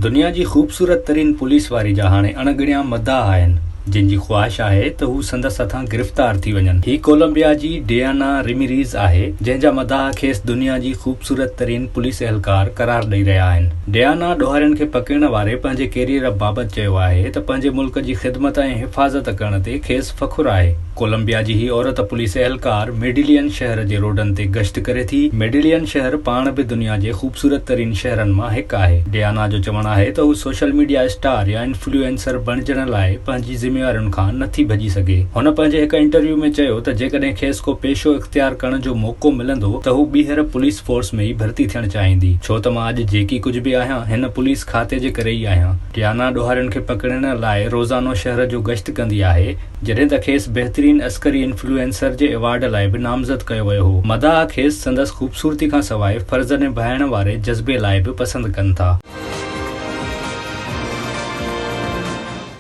دنيا جي خوبصورت ترين پوليس واري جا هاڻي اڻ ڳڻيا مداح آهن، جن جي خواهش آهي ته هو سندس هٿان گرفتار ٿي وڃن. هي ڪولمبيا جي ڊيانا رميريز آهي، جنهن جا مداح کيس دنيا جي خوبصورت ترين پوليس اهلڪار قرار ڏئي رهيا آهن. ڊيانا ڏوهارين کي پڪڙڻ واري پنهنجي ڪيريئر بابت چيو آهي ته پنهنجي ملڪ جي خدمت ۽ حفاظت ڪرڻ تي کيس فخر آهي. ڪولمبيا جي هي عورت پوليس اهلڪار ميڊيلين شهر جي روڊن تي گشت ڪري ٿي. ميڊيلين شهر پاڻ به دنيا جي خوبصورت ترين شهرن مان هڪ آهي. ڊيانا جو چوڻ آهي ته هو سوشل ميڊيا اسٽار يا انفلوئنسر بڻجڻ لاء پنهنجي ذميوارين کان نه ٿي ڀڄي سگهي. هن پنهنجي هڪ انٽرويو ۾ چيو ته جيڪڏهن کيس ڪو پيشو اختيار ڪرڻ جو موقعو ملندو ته هو ٻيهر پوليس فورس ۾ ئي ڀرتي ٿيڻ چاهيندي، ڇو ته مان اڄ جيڪي ڪجهه به آهيان هن پوليس کاتي جي ڪري ئي آهيان. ڊيانا ڏوهارين کي پڪڙڻ لاء روزانو شهر جو گشت ڪندي آهي. جڏهن ته کيس بهترين عسڪري انفلوئنسر جي ايوارڊ لاء به نامزد ڪيو ويو هو. مداح کيس سندس خوبصورتي کان سواء فرض نڀائڻ واري جذبي لاء به پسند ڪن ٿا.